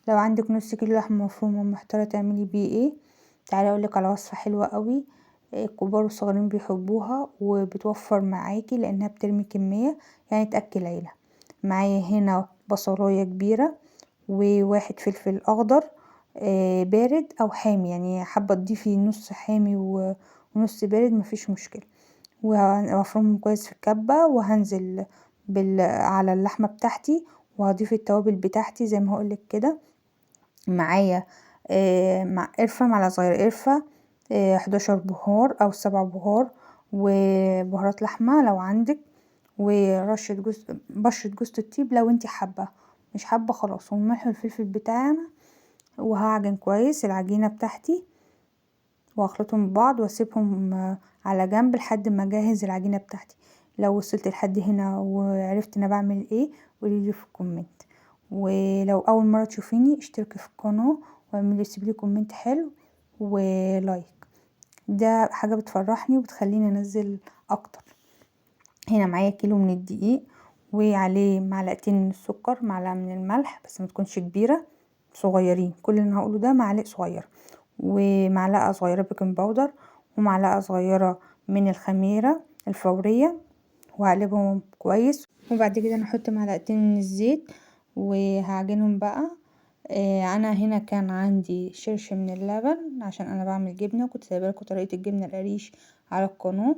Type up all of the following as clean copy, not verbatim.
لو عندك نص كيلو لحمة مفرومة محتارة تعملي بيه ايه، تعالي اقولك على وصفة حلوة قوي. الكبار والصغيرين بيحبوها وبتوفر معاكي لانها بترمي كمية، يعني تأكل عيلة. معايا هنا بصلاية كبيرة وواحد فلفل اخضر، بارد او حامي، يعني حابة تضيفي نص حامي ونص بارد مفيش مشكلة. وهفرمهم كويس في الكبة وهنزل على اللحمة بتاعتي وهضيف التوابل بتاعتي زي ما هقولك كده. معايا مع قرفة، معلقة صغيرة قرفة، 11 بهار أو 7 بهار، وبهارات لحمة لو عندك، ورشة جوز، بشرة جوز الطيب لو انتي حابة، مش حابة خلاص، والملح والفلفل بتاعنا. وهعجن كويس العجينة بتاعتي واخلطهم ببعض واسيبهم على جنب لحد ما اجهز العجينة بتاعتي. لو وصلت لحد هنا وعرفت انا بعمل ايه قوليلي في ال comment، ولو اول مرة تشوفيني اشتركي في القناة واعملي سيبلي comment حلو و like، ده حاجة بتفرحني وبتخليني انزل اكتر. هنا معايا كيلو من الدقيق وعليه معلقتين من السكر، معلقة من الملح بس ما تكونش كبيرة، صغيرين، كل اللي انا هقوله ده معالق صغيرة، ومعلقة صغيرة baking powder، ومعلقة صغيرة من الخميرة الفورية، وهقلبهم كويس. وبعد كده نحط معلقتين من الزيت وهعجنهم بقى. انا هنا كان عندي شرش من اللبن عشان انا بعمل جبنة، وكنت سايبه لكم طريقة الجبنة القريش على القناة،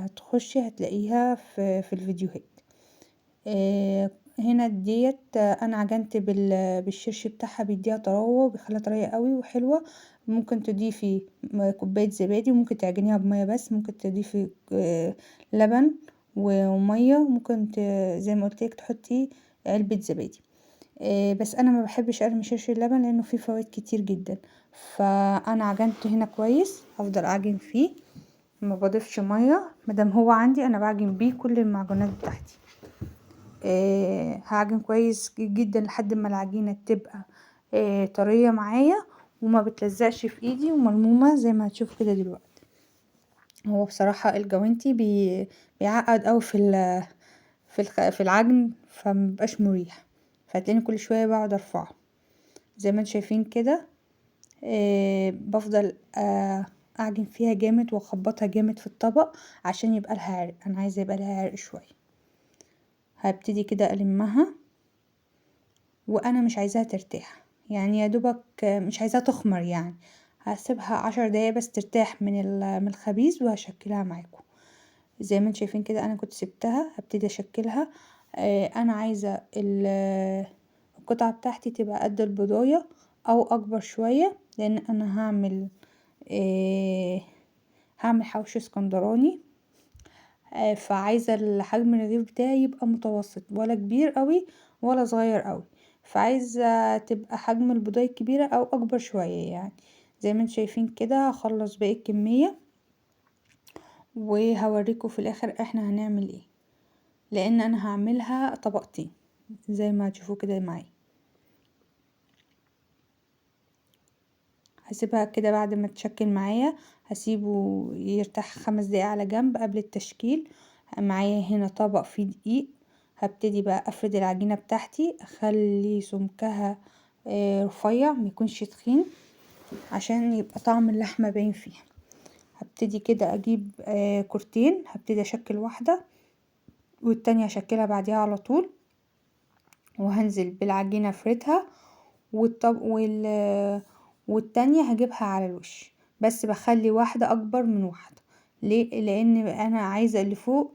هتخشي هتلاقيها في الفيديوهات. هنا ديت، انا عجنت بالشرش بتاعها، بيديها طراوه وبيخليها طريه قوي وحلوه. ممكن تضيفي كوبايه زبادي، وممكن تعجنيها بميه بس، ممكن تضيفي لبن وميه، ممكن زي ما قلت لك تحطي علبه زبادي. بس انا ما بحبش ارمي شرش اللبن لانه فيه فوائد كتير جدا. فانا عجنت هنا كويس، هفضل اعجن فيه، ما بضيفش ميه، مادام هو عندي انا بعجن بيه كل المعجنات بتاعتي. هعجن كويس جدا لحد ما العجينه تبقى طريه معايا وما بتلزقش في ايدي وملمومه زي ما هتشوفوا كده دلوقتي. هو بصراحه الجوانتي بيعقد قوي في العجن، فمبقاش مريح، فهتلاقيني كل شويه بقعد ارفعه زي ما انتم شايفين كده. بفضل اعجن فيها جامد واخبطها جامد في الطبق عشان يبقى لها عرق، انا عايزه يبقى لها عرق شويه. هبتدي كده المها، وانا مش عايزاها ترتاح، يعني يا دوبك مش عايزاها تخمر، يعني هسيبها 10 دقايق بس ترتاح من الخبيز وهشكلها معاكم زي ما انتم شايفين كده. انا كنت سبتها، هبتدي اشكلها. انا عايزه القطعه بتاعتي تبقى قد البضايه او اكبر شويه، لان انا هعمل حواوشي اسكندراني، فعايزه الحجم الرغيف بتاعي يبقى متوسط، ولا كبير قوي ولا صغير قوي، فعايزه تبقى حجم البضايه الكبيره او اكبر شويه. يعني زي ما انتم شايفين كده هخلص باقي الكميه وهوريكم في الاخر احنا هنعمل ايه، لان انا هعملها طبقتين زي ما هتشوفوا كده معايا. هسيبها كده بعد ما تشكل معايا، هسيبه يرتاح 5 دقايق على جنب قبل التشكيل. معايا هنا طبق فيه دقيق، هبتدي بقى افرد العجينة بتاعتي، اخلي سمكها، رفيع ما يكونش تخين عشان يبقى طعم اللحمة باين فيها. هبتدي كده اجيب، كورتين، هبتدي اشكل واحدة والتانية هشكلها بعديها على طول، وهنزل بالعجينة افردها، والتانية هجيبها على الوش، بس بخلي واحدة اكبر من واحدة. ليه؟ لان انا عايزة اللي فوق،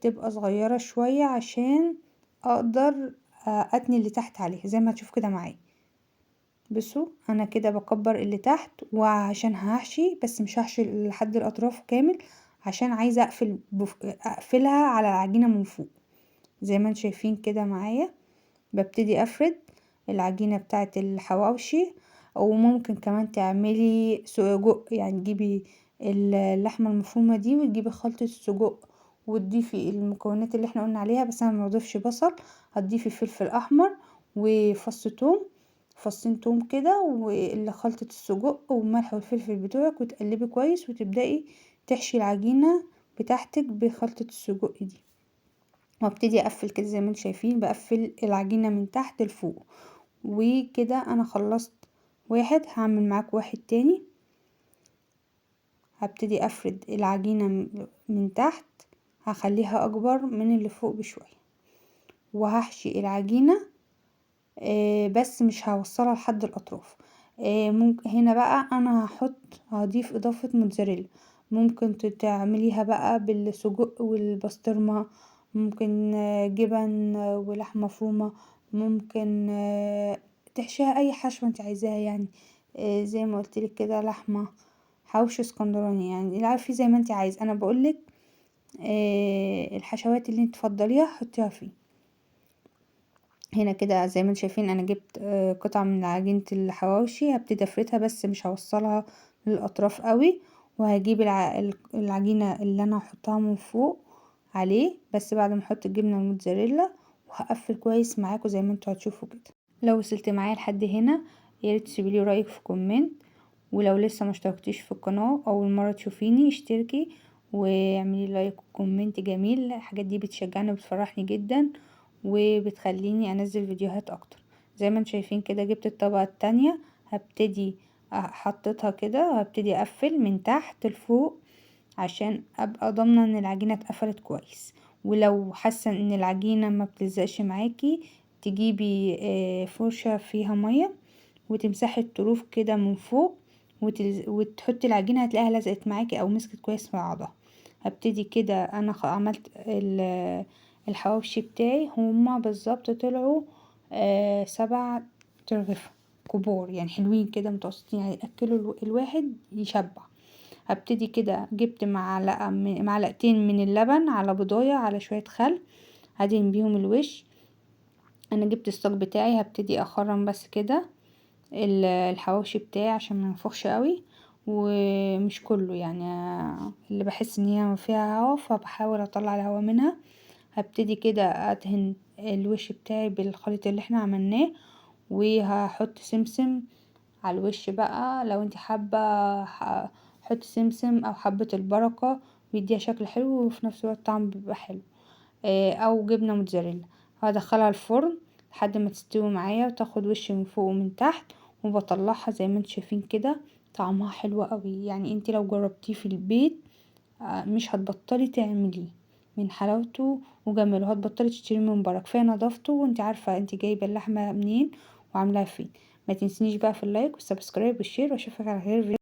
تبقى صغيرة شوية عشان اقدر، اتني اللي تحت عليها زي ما هتشوفوا كده معايا. بصوا انا كده بكبر اللي تحت وعشان هحشي، بس مش هحشي لحد الاطراف كامل عشان عايزة اقفلها على العجينة من فوق زي ما انتم شايفين كده معايا. ببتدي افرد العجينة بتاعت الحواوشي، وممكن كمان تعملي سجق، يعني تجيبي اللحمة المفرومة دي وتجيبي خلطة السجق وتضيفي المكونات اللي احنا قلنا عليها، بس انا ما بضيفش بصل، هتضيفي فلفل احمر وفص توم، فصين توم كده، وخلطة السجق والملح والفلفل بتوعك، وتقلبي كويس وتبدأي تحشي العجينة بتاعتك بخلطة السجق دي. وابتدي اقفل كده زي ما انتم شايفين، بقفل العجينة من تحت لفوق، وكده انا خلصت واحد، هعمل معاك واحد تاني. هبتدي افرد العجينة من تحت، هخليها اكبر من اللي فوق بشوية، وهحشي العجينة بس مش هوصلها لحد الاطراف. ممكن هنا بقى انا هضيف اضافة موتزاريلا، ممكن تعمليها بقى بالسجق والبسطرمة، ممكن جبن ولحمة مفرومة، ممكن تحشيها اي حشوة انت عايزاها، زي ما قلتلك كده لحمة، حواوشي اسكندراني، العافية زي ما انت عايزة. انا بقولك، الحشوات اللي انت تفضليها حطيها فيه. هنا كده زي ما انتم شايفين انا جبت قطعة من عجينة الحواوشي، هبتدي افردها بس مش هوصلها للاطراف قوي، وهجيب العجينة اللي انا هحطها من فوق عليه، بس بعد ما احط الجبنة الموتزاريلا، وهقفل كويس معاكم زي ما انتوا هتشوفوا كده. لو وصلت معايا لحد هنا يا ريت تسيبي لي رايك في comment، ولو لسه ما اشتركتيش في القناة اول مرة تشوفيني اشتركي واعملي like و comment جميل، الحاجات دي بتشجعني وبتفرحني جدا وبتخليني انزل فيديوهات اكتر. زي ما انتم شايفين كده جبت الطبقة التانية، هبتدي حطيتها كده، وهبتدي اقفل من تحت لفوق عشان ابقى ضامنه ان العجينة اتقفلت كويس. ولو حاسه ان العجينة ما بتلزقش معاكي تجيبي فرشه فيها مية وتمسحي الطروف كده من فوق وتحطي العجينة، هتلاقيها لزقت معاكي او مسكت كويس في بعضها. هبتدي كده انا عملت الحواوشي بتاعي، هما بالظبط طلعوا 7 ترغيفة كبار، حلوين كده متوسطين، ياكلوا الواحد يشبع. هبتدي كده جبت معلقتين من اللبن على بضاية على شوية خل، هدهن بيهم الوش. انا جبت الصاج بتاعي، هبتدي اخرم بس كده الحواوشي بتاعي عشان ما ينفخش قوي، ومش كله، اللي بحس ان هي فيها هوا فبحاول اطلع الهوا منها. هبتدي كده ادهن الوش بتاعي بالخليط اللي احنا عملناه، وهحط سمسم على الوش بقى. لو انت حابة حطي سمسم او حبة البركة، بيديها شكل حلو وفي نفس الوقت طعم بيبقى حلو، او جبنة موتزاريلا. هدخلها الفرن لحد ما تستوي معايا وتاخد وش من فوق ومن تحت، وبطلعها زي ما انتم شايفين كده طعمها حلو قوي. انت لو جربتيه في البيت، مش هتبطلي تعمليه من حلاوته وجماله، هتبطلي تشتري من بره، كفايه نظافته وانت عارفه انت جايبه اللحمه منين وعاملاها فين. ما تنسينيش بقى في ال like وال subscribe وال share، واشوفك على خير.